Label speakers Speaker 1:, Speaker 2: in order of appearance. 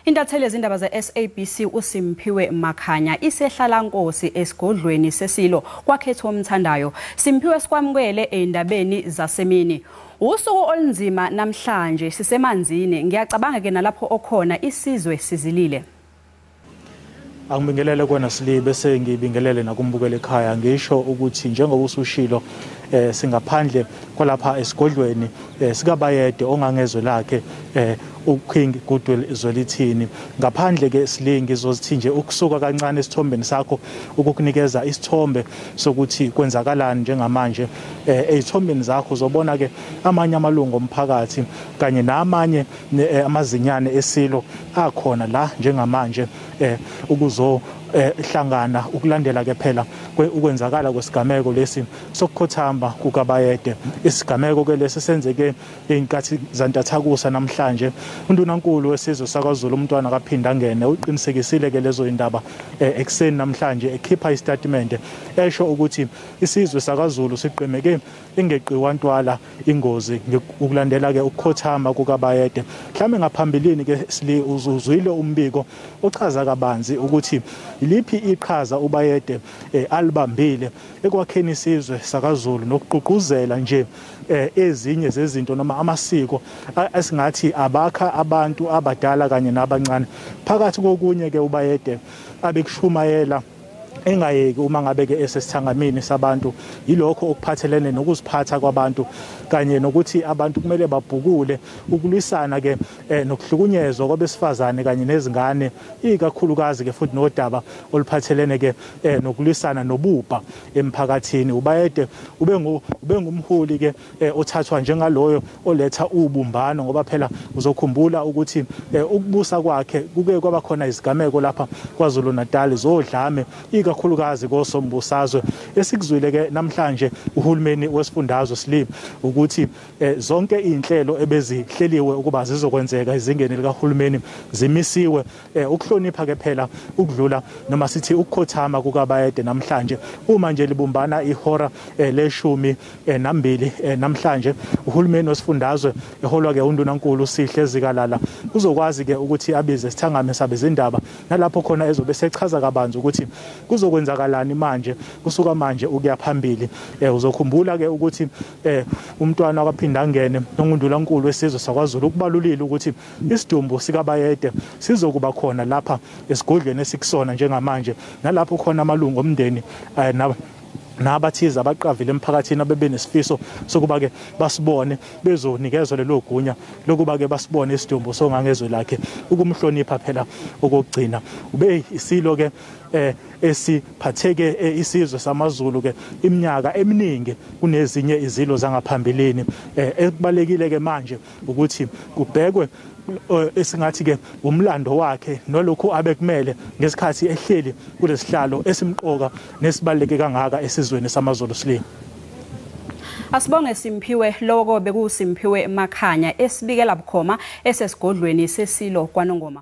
Speaker 1: Intatheli yezindaba ze-SABC uSimphiwe Makhanya isehlalankosi esigodlweni sesilo kwaKhethomthandayo. Simphiwe, sikwamukele ey'ndabeni zasemini. Usuku olunzima namhlanje, sisemanzini. Ngiyacabanga ke nalapho okhona isizwe sizilile.
Speaker 2: Angibingelele kona Sili, bese ngibingelele nakumbukela ekhaya. Ngisho ukuthi njengoba usushilo, singaphandle kwalapha esigodlweni sikaBayede ongangezwe lakhe uKing Goodwill Zwelithini. Ngaphandle ke Sili, ngizozithi nje ukusuka kancane esithombeni sakho ukukunikeza isithombe sokuthi kwenzakalani njengamanje. Ezithombeni zakho uzobona ke amanye amalungu omphakathi kanye namanye amazinyane esilo akhona la njengamanje ukuzo hlangana ukulandela ke phela ukwenzakala kwesigameko lesi sokukhothamba kukaBayede. Isigameko ke lesi senzeke inkathi zantathakusa namhlanje. Undunankulu wesizwe sakwaZulu uMntwana kaPhindangene uqinisekisile ke lezo indaba ekuseni namhlanje, ekhipha isitatimende esho ukuthi isizwe sakwaZulu siqemeke ingeqiwa ntwala ingozi ukulandela ke ukukhothama kukaBayede. Mhlawumbe ngaphambilini ke Sili uzuzwile umbiko ochaza kabanzi ukuthi iliphi iqhaza uBayede alibambile ekwakheni isizwe sakaZulu nokugqugquzela nje ezinye zezinto noma amasiko esingathi abakha abantu abadala kanye nabancane. Phakathi kokunye ke uBayede abekushumayela engayeki uma ngabe ke esesithangamini sabantu yilokho okuphathelene nokuziphatha kwabantu kanye nokuthi abantu kumele babhukule ukulwisana ke nokuhlukunyezwa kwabesifazane kanye nezingane, ikakhulukazi ke futhi nodaba oluphathelene ke nokulwisana nobubha emphakathini. UBayede ube ngumholi ke othathwa njengaloyo oletha ubumbano, ngoba phela uzokhumbula ukuthi ukubusa kwakhe kuke kwaba khona izigameko lapha KwaZulu Natal zodlame, ikakhulukazi kosombusazwe. Esikuzwile ke namhlanje uhulumeni wesifundazwe Sili ukuthi zonke inhlelo ebezihleliwe ukuba zizokwenzeka ezingeni likahulumeni zimisiwe ukuhlonipha ke phela ukudlula noma sithi ukukhothama kukaBayede namhlanje. Uma nje libumbana ihora le-12 namhlanje, uhulumeni wesifundazwe eholwa ke undunankulu Sihle Zikalala uzokwazi ke ukuthi abize isithangami sabezindaba nalapho khona ezobe sechaza kabanzi ukuthi kuzokwenzakalani manje kusuka manje ukuya phambili. Uzokhumbula ke ukuthi uMntwana kaPhindangene nongundulankulu wesizwe sakwaZulu ukubalulile ukuthi isidumbu sikaBayede sizokuba khona lapha esigodlweni esikusona njengamanje, nalapho khona amalungu omndeni nabathize abaqavile emphakathini abebenesifiso sokuba ke basibone bezonikezwa lelo gunya lokuba ke basibone isidumbu songangezwe lakhe ukumhlonipha phela okugcina. Ube isilo ke esiphatheke isizwe samaZulu ke iminyaka eminingi kunezinye izilo zangaphambilini. Ekubalekile ke manje ukuthi kubhekwe esingathi ke umlando wakhe nolokhu abekumele ngesikhathi ehleli kulesihlalo esimqoka nesibaleke kangaka esizweni samaZulu Sili.
Speaker 1: Asibonge Simphiwe. Loko bekuSimphiwe Makhanya esibikela bukhoma esesigodlweni sesilo kwaNongoma.